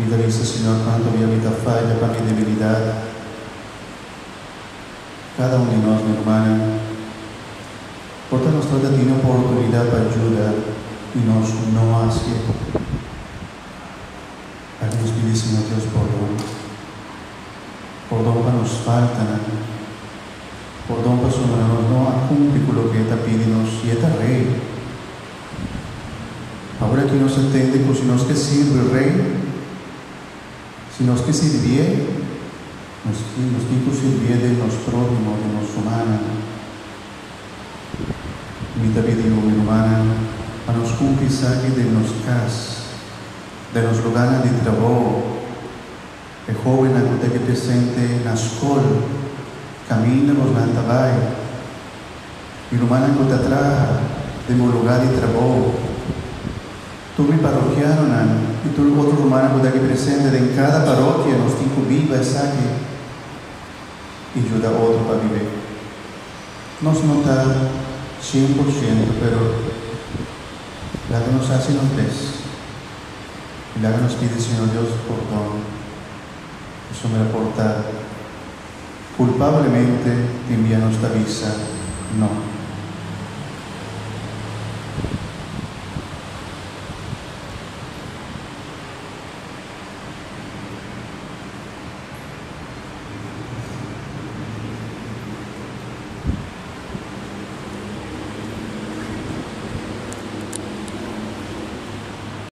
Mi ta bisa, Señor, kuantu bia mi ta faya pa mi debilidat. Kada un di nos, mi rumannan, por ta nos tabata tin oportunidat pa yuda i nos no hasié. Laga nos pidi Señor Dios pordon. Pordon pa nos faltanan. Pordon pasobra nos no a kumpli ku loke E ta pidi nos i E ta Rei. Awor aki nos a tende ku si nos ke sirbi Rei, si nos ke sirbié, nos nos tin ku sirbié den nos próhimo, den nos rumannan. Mi ta pidi bo, mi rumannan, pa nos kumpli esaki den nos kas, den nos lugánan di trabou. E hóbennan ku ta aki presente na skol, kaminda bosnan ta bai. Mi rumannan ku ta traha den bo lugá di trabou. Tur mi parokianonan i tur otro rumannan ku ta aki presente den kada parokia nos tin ku biba esaki i yuda otro pa bib'é. Nos no ta 100%, pero laga nos hasi nos bes. I laga nos pidi Señor Dios pordon pasobra por ta kulpablemente tin bia nos ta bisa no.